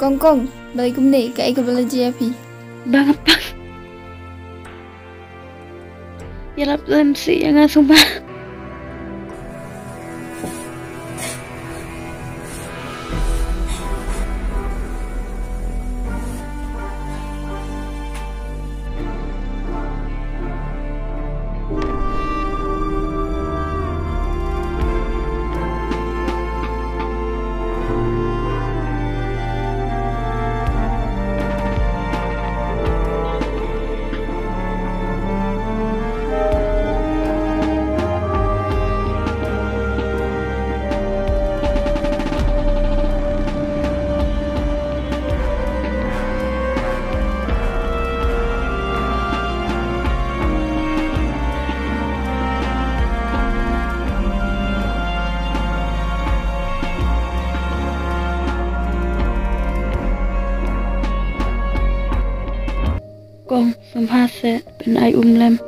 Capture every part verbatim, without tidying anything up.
Kong, kong, balei kumne, kaei kaba la jia phi? Ba nga pang. Ïalap lem sih ïa nga sngewbha. Kong, sngewbha seh, pynai um lem.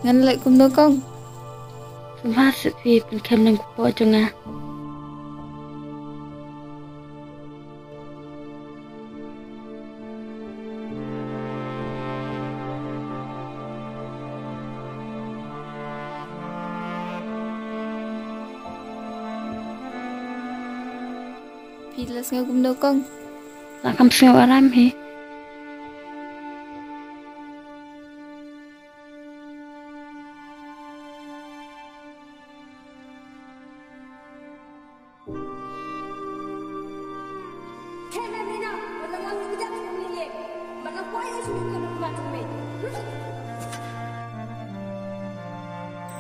Ngan leh kumno, kong? Sngewbha seh phi, pynkhem lem kpoh jong nga. Phi la sngew kumno, kong? Nga kham sngew aram hi.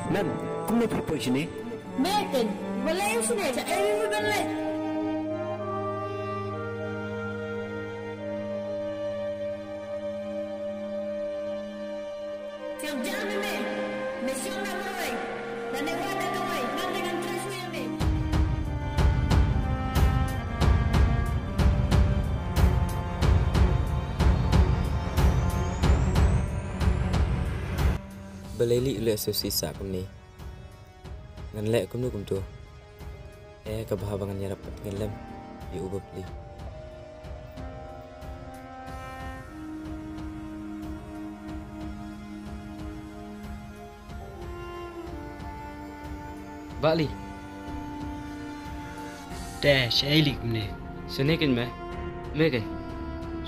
Mem, kumno phi poi shane? Me ken, balei u shane, cha ei me ban leh. Siang jam me, me siang na marwei, na ne wa da dawai, nang dengan trei sui me. Balei lei u leh sngewsih sah kumne? Ngan leh kumno kumto. Eh, kaba haba ngan ïarap pat ngan lem ïa u bapli. Bali. Te, shaei lei kumne? Shane kein me. Me kein.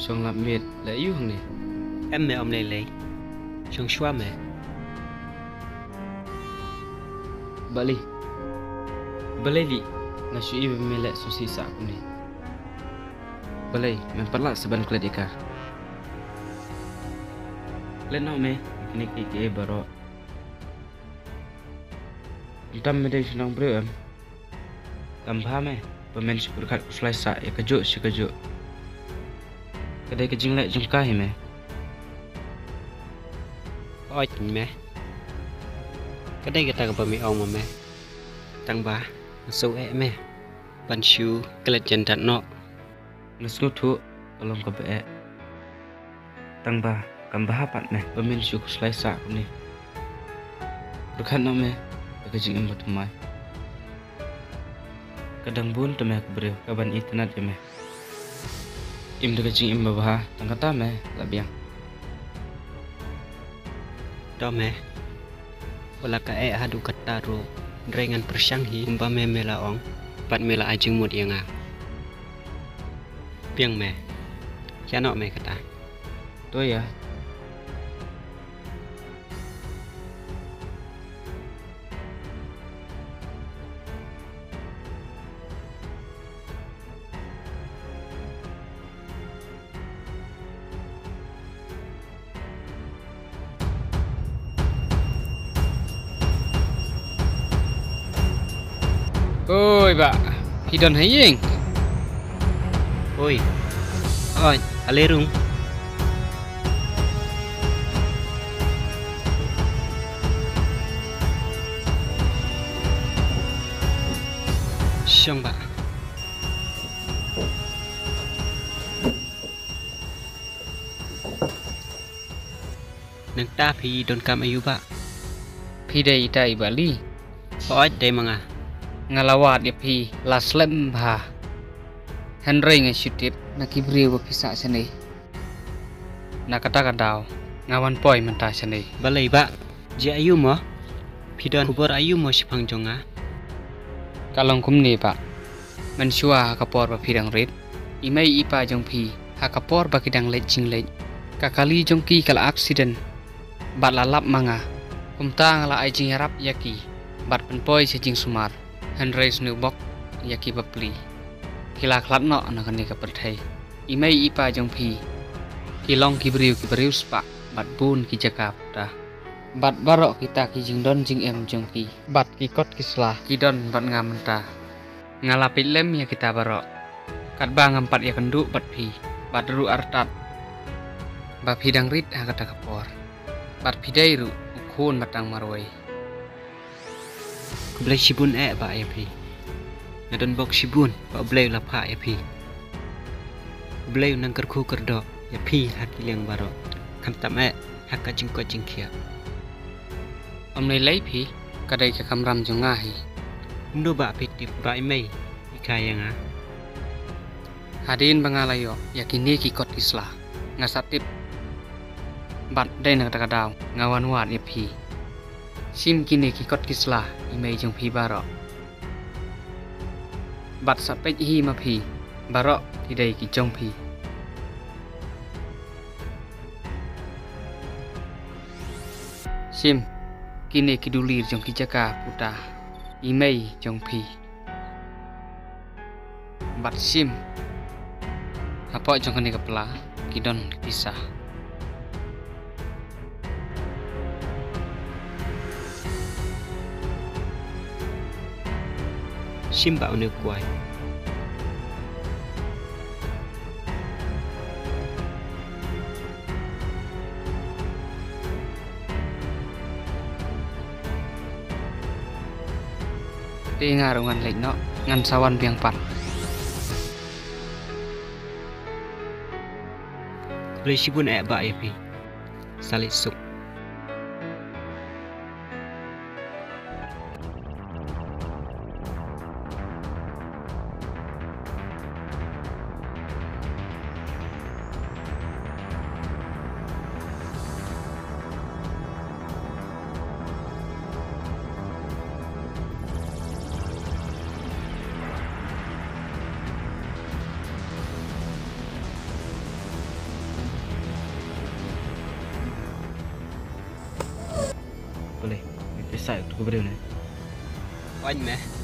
Shong lap miet la ïu hangne. Em me, ym lei lei. Shong shuwa me. Bali. Balei lei nga shu i ba me leh sngewsih sah kumne? Balei mem pat lah sa ban klet ïa ka? Klet noh me kine kiei kiei baroh. Ym tam me dei shnong briew em. Kam bha me ba men shu pyrkhat pyrslai sah ïa kajuh shi kajuh. Ka dei ka jingleh jong ka hi me. Oi me. Ka dei kata kaba me ong ma me. Tang ba nga shu eh me ban shu klet jan dat noh. Nga sngewthuh ka long kaba eh. Tang ba kam bha pat me ba men shu khuslai sah kumne. Pyrkhat noh me da ka jingim ba thymmai. Ka dang bun te me ka briew kaban itynnad ïa me. Im da ka jingim ba bha tang kata me la biang. To me, wat la ka eh haduh katta ruh, hynrei ngan pyrshang hi kumba me me la ong bad me la ai jingmut ïa nga. Biang me. Ïa noh me kata. To ïa. Oi bah, phi don ha ïing? Oi. Oi, ale rung. Shong bah. Nangta phi donkam aïu bah? Phi dei ita i Bah Li? Hooid, dei ma nga. Nga la wad ïa phi la slem bha. Hynrei nga shu tip na ki briew ba phi sah shane. Na kata ka daw nga wan poi mynta shane. Balei bah? Jia aïu mo? Phi don khubor aïu mo shaphang jong nga? Ka long kumne bah. Mynshuwa ha ka por ba phi dang rit, i mei i pa jong phi, ha ka por ba ki dang leit jingleit, ka kali jong ki ka la aksiden bad la lap ma nga. Kumta nga la ai jingïarap ïa ki bad pynpoi sha jingsumar. Hynrei sniew bok ïa ki bapli, ki la khlad noh na kane ka pyrthei. I mei i pa jong phi ki long ki briew kiba riewspah bad bun ki jaka puta. Bad baroh kita ki jingdon jingem jong ki bad ki kot ki sla ki don bad nga mynta. Nga la peit lem ïa kita baroh. Katba ngam pat ïakynduh bad phi bad ruh artat ba phi dang rit ha kata ka por. Bad phi dei ruh u khun ba tang marwei. Khublei shibun eh bah ïa phi. Nga don bok shibun ba U Blei u la phah ïa phi. U Blei u nang kyrkhu kyrdoh ïa phi ha ki liang baroh, khamtam eh ha ka jingkoit jingkhiah. Ym lei lei phi, ka dei ka kamram jong nga hi. Kumno bah phi tip ba i mei i kha ïa nga? Hadien ba nga la ïoh ïa kine ki kot ki sla, nga sa tip. Bad dei na kata ka daw nga wan wad ïa phi. Shim kine ki kot ki sla, i mei jong phi baroh. Bad sa peit hi ma phi, baroh ki dei ki jong phi. Shim kine ki duli jong ki jaka puta, i mei jong phi. Bad shim, hapoh jong kane ka pla ki don ki pisa. Shim bah une u kwai. Te nga ruh ngan leit noh, ngan sa wan biang pat. Khublei shibun eh bah ïa phi. Sa leit suk. Boleh, pisa tu ko breu ne. Wan me.